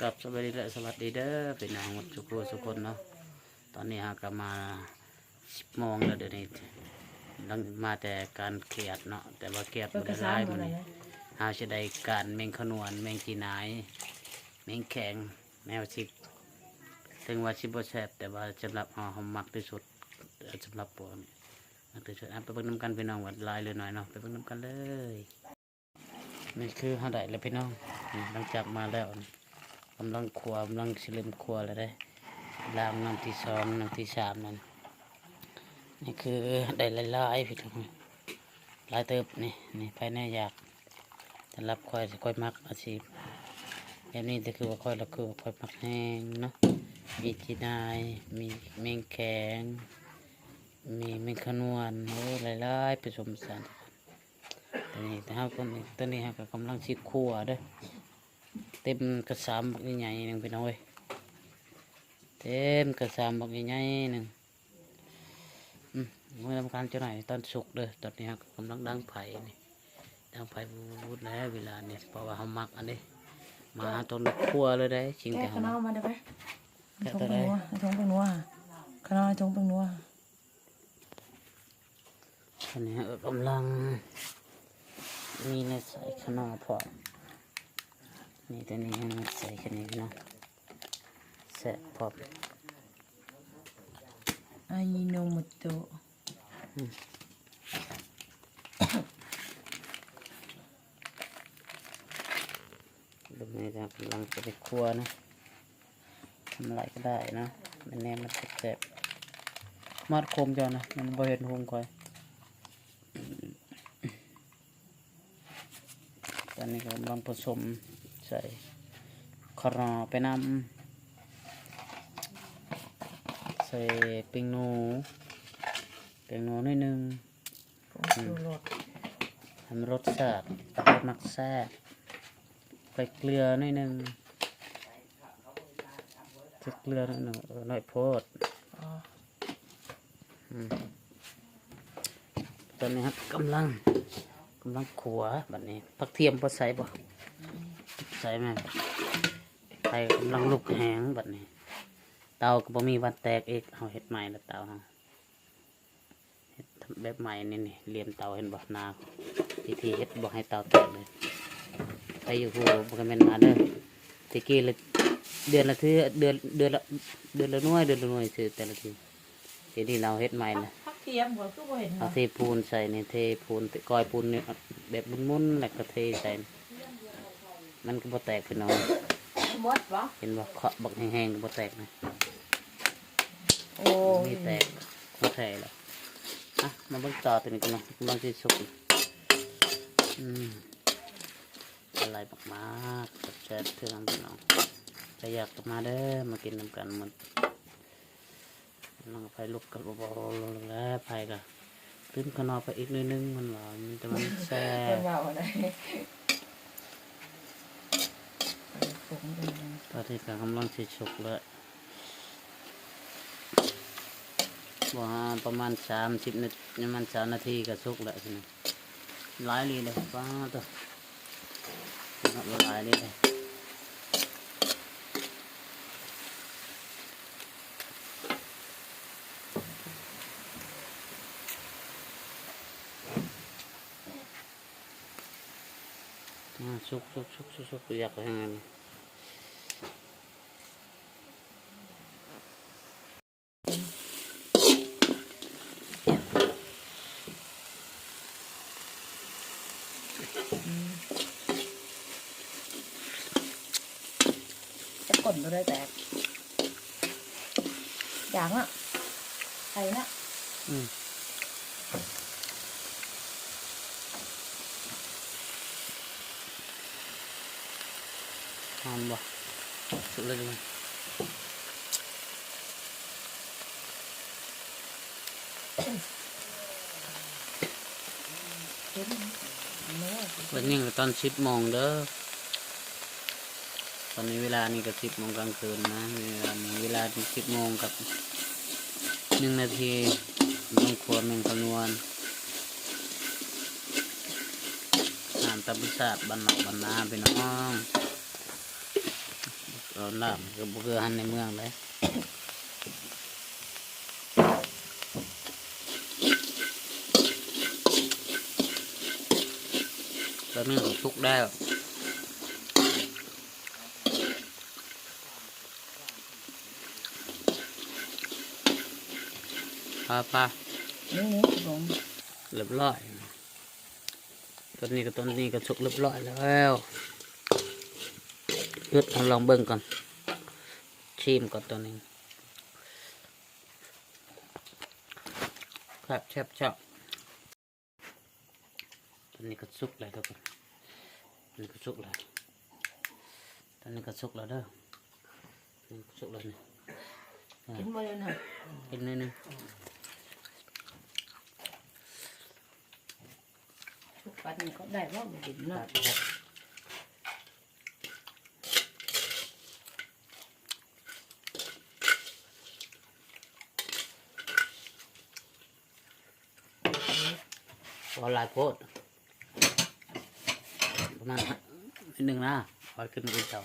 ກັບສະບາຍດີ ແລະ ສະຫວັດດີເດີພີ່ນ້ອງໝົດທຸກຜູ້ທຸກຄົນເນາະ. ຕອນນີ້ເຮົາກໍມາສິບໂມງແລ້ວ ດຽວນີ້ຫຼັງມາແຕ່ການຂຽດເນາະ, ແຕ່ວ່າຂຽດບໍ່ໄດ້ຫຼາຍມື້ນີ້. ເຮົາຊິໄດ້ກ້ານແມງຂະນວນ, ແມງຈີນາຍ, ແມງແຄງ, ແນວຊິ ເຖິງວ່າຊິບໍ່ແຊບ ແຕ່ວ່າສຳລັບເຮົາ ເຮົາມັກທີ່ສຸດ. ສຳລັບພວກນີ້ມັກທີ່ສຸດ. ເອົາໄປເບິ່ງນຳກັນພີ່ນ້ອງວ່າຫຼາຍຫຼືໜ້ອຍເນາະ, ໄປເບິ່ງນຳກັນເລີຍ. ນີ້ຄືເຮົາໄດ້ແລ້ວພີ່ນ້ອງ, ນີ້ຫຼັງຈາກມາແລ້ວ ກຳລັງຂົ້ວ ກຳລັງຊິເລີ່ມຂົ້ວແລ້ວເດ້. ລ້າງນ້ຳທີສອງ ນ້ຳທີສາມນັ້ນ. ນີ້ຄືໄດ້ຫຼາຍໆ ພີ່ນ້ອງ, ຫຼາຍເຕີບ. ນີ້ ນີ້ໃຜແນ່ຢາກ, ສຳລັບຂ້ອຍ ຂ້ອຍມັກອາຊີບແບບນີ້ ແຕ່ຄືວ່າຂ້ອຍລະຄືວ່າຂ້ອຍມັກແຮງເນາະ. ມີຈີນາຍ ມີແມງແຄງ ມີແມງຂະນວນ ໂອ້ ຫຼາຍໆ ປະສົມປະສານ. ຕອນນີ້ເຮົາ ຕອນນີ້ ຕອນນີ້ເຮົາກໍກຳລັງຊິຂົ້ວເດີ້. ເຕັມກະຊາມບັກໃຫຍ່ໆໜຶ່ງພີ່ນ້ອງເອີຍ, ເຕັມກະຊາມບັກໃຫຍ່ໆໜຶ່ງ. ອືມ ມື້ນຳກັນຈັກໜ້ອຍຕອນສຸກເດີ້. ຕອນນີ້ເຮົາກໍກຳລັງດັງໄຟນີ້, ດັງໄຟວຸດໆແລ້ວເວລານີ້ ເພາະວ່າເຮົາມັກອັນນີ້. ມາເຮົາຕ້ອງໄດ້ຂົ້ວເລີຍເດ້ ສິ່ງທີ່ເຮົາມັກ. ແກະຂະໜໍ່ມາໄດ້ໄປ? ແກະຕົວໃດ? ຖົງແປ້ງນົວ ຖົງແປ້ງນົວ ຂະໜໍ່ຖົງແປ້ງນົວ. ອັນນີ້ເຮົາກຳລັງມີແນວໃສ່ຂະໜໍ່ພ້ອມ. ນີ້ ຕົວນີ້ເຮົາໃສ່ຂະໜີເນາະ, ແຊບພ້ອມ. ອາຢິໂນໂມໂຕະ. ອືມ ເບິ່ງນີ້ ກຳລັງຈະໄປຄົວນະ. ທຳຫຼາຍກໍໄດ້ນະ, ມັນແນມມັນແຊບໆ. ມາດໂຄມເຈົ້ານະ, ມັນບໍ່ເຫັນໂຮງຂ້ອຍ. ຕອນນີ້ກໍກຳລັງປະສົມໃສ່ຂະໜໍ່ໄປນຳ, ໃສ່ແປ້ງນົວ ແປ້ງນົວໜ້ອຍໜຶ່ງ. ຜົງຊູລົດ ໃຫ້ມັນລົດຊາດ ຂ້ອຍມັກແຊບ. ໃສ່ເກືອໜ້ອຍໜຶ່ງ, ໃສ່ເກືອໜ້ອຍໜຶ່ງ ເອີ ໜ້ອຍໂພດ. ອໍ ອືມ ຕອນນີ້ເຮົາກຳລັງ ກຳລັງຂົ້ວ. ບັດນີ້ຜັກທຽມພໍໃສ່ບໍ່? ໃສ່ແມ່ນ. ໄຟກຳລັງລຸກແຮງບັດນີ້, ເຕົາກໍບໍ່ມີວັນແຕກອີກ. ເຮົາເຮັດໃໝ່ລະເຕົາເຮົາ. ເຮັດແບບໃໝ່ນີ້ ນີ້ ລຽນເຕົາເຫັນບໍ່? ໜ້າ ວິທີເຮັດບໍ່ໃຫ້ເຕົາແຕກເລີຍ. ໃຜຢາກຮູ້ບໍ່ ຄອມເມັນມາເດີ. ແຕ່ກີ້ລະ ເດືອນລະເທື່ອ ເດືອນ ເດືອນລະ ເດືອນລະໜ່ວຍ ເດືອນລະໜ່ວຍຊື່ແຕ່ລະທີ. ດຽວນີ້ລາວເຮັດໃໝ່ລະ. ຜັກທຽມບໍ່ ຄືບໍ່ເຫັນ? ເອົາເທປູນໃສ່ນີ້ ເທປູນ ກ້ອຍປູນນີ້ແບບໝຸ່ນໆ ແລ້ວກໍເທໃສ່. ມັນກໍບໍ່ແຕກພີ່ນ້ອງ. ໝົດບໍ່? ເຫັນບໍ່? ເຄາະບັກແຮງໆ ກໍບໍ່ແຕກນະ. ໂອ້ຍ ມີແຕກ ຂອງແທ້ລະ. ອ່ະ ມາເບິ່ງຕໍ່ຕົວນີ້ກັນເນາະ, ກຳລັງຊິສຸກ. ອືມ ຫຼາຍມາກໆ ແຊບໆ ເທື່ອພີ່ນ້ອງ. ໃຜຢາກກໍມາເດີ ມາກິນນຳກັນໝົດ. ນ້ອງໄຟລຸກກໍບໍ່ ບໍ່ ບໍ່ແລ້ວ ໄຟກໍຕື່ມຂະໜໍ່ໄປອີກໜ້ອຍໜຶ່ງ. ມັນວ່າມັນ ແຕ່ມັນແຊບ. ເພິ່ນວ່າບໍ່ໄດ້ ຕອນນີ້ກໍກຳລັງຊິສຸກແລ້ວ. ບໍ່ຫາ ປະມານສາມສິບນາທີ ປະມານຊາວນາທີກໍສຸກແລ້ວ. ຫຼາຍອີ່ຫຼີເດ້ ປາໂຕ ເນາະ ຫຼາຍອີ່ຫຼີເດ້. ອ່າ ສຸກໆໆໆ ຢາກແຮງອັນນີ້. ອືມ ຈະກົ້ນບໍ່ໄດ້ແຕກ ຢ່າງນະ ໄປນະ. ອືມ. ຫອມບໍ່? ສຸກແລ້ວ. ເປັນຫຍັງກໍຕອນສິບໂມງເດີ. ຕອນນີ້ເວລານີ້ກໍສິບໂມງກາງຄືນນະ. ເວລານີ້ ເວລານີ້ສິບໂມງກັບໜຶ່ງນາທີ. ກຳລັງຂົ້ວແມງຂະນວນ. ອາຫານຕາມທຳມະຊາດບ້ານນອກບ້ານນາພີ່ນ້ອງ. ເອົານ້ຳ ກໍບໍ່ຄືຫັ້ນໃນເມືອງເດ້. ຕອນນີ້ກໍສຸກແລ້ວ. ປາ ປາ ນີ້ ນີ້ ລອງ ລຽບຮ້ອຍ. ຕອນນີ້ກໍ ຕອນນີ້ກໍສຸກລຽບຮ້ອຍແລ້ວ. ເອີ ເຮົາລອງເບິ່ງກ່ອນ ຊີມກ່ອນຕອນນີ້. ແຊບ ແຊບ ແຊບ. ຕອນນີ້ກໍສຸກແລ້ວທຸກຄົນ ຕອນນີ້ກໍສຸກແລ້ວ ຕອນນີ້ກໍສຸກແລ້ວເດີ ນີ້ກໍສຸກແລ້ວນີ້. ກິນບໍ່ໄດ້ນະ ກິນໜ້ອຍໜຶ່ງ. ສຸກປານນີ້ກໍໄດ້ບໍ່ ບໍ່ກິນເນາະ. ເວົ້າຫຼາຍໂພດ ປະມານໜຶ່ງນະ ຂ້ອຍຂຶ້ນມື້ອື່ນເຊົ້າ.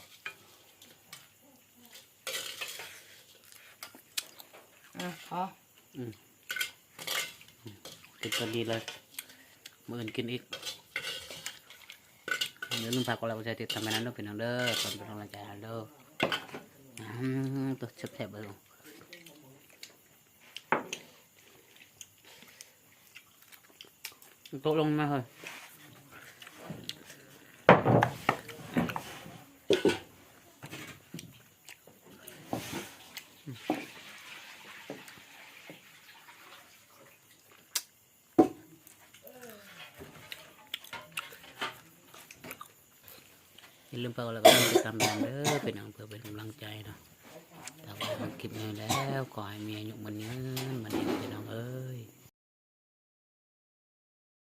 ອ່ະ ພໍ ອືມ ກິນພໍດີເລີຍ ມື້ອື່ນກິນອີກ. ຢ່າລືມຝາກກົດໄລກົດແຊຕິດຕາມໃຫ້ນຳເດີພີ່ນ້ອງເດີ ເປັນກຳລັງໃຈໃຫ້ເດີ. ອືມ ໂຕແຊບໆເລີຍ. ໂຕະລົງມາເຮີ້ຍ. ຢ່າລືມຝາກກົດໄລກົດແຊຕິດຕາມນຳເດີພີ່ນ້ອງ ເພື່ອເປັນກຳລັງໃຈເນາະ. ຖ້າວ່າເບິ່ງຄລິບນີ້ແລ້ວ ຂໍໃຫ້ມີອາຍຸໝັ້ນຍືນ ໝັ້ນຍືນພີ່ນ້ອງເອີຍ.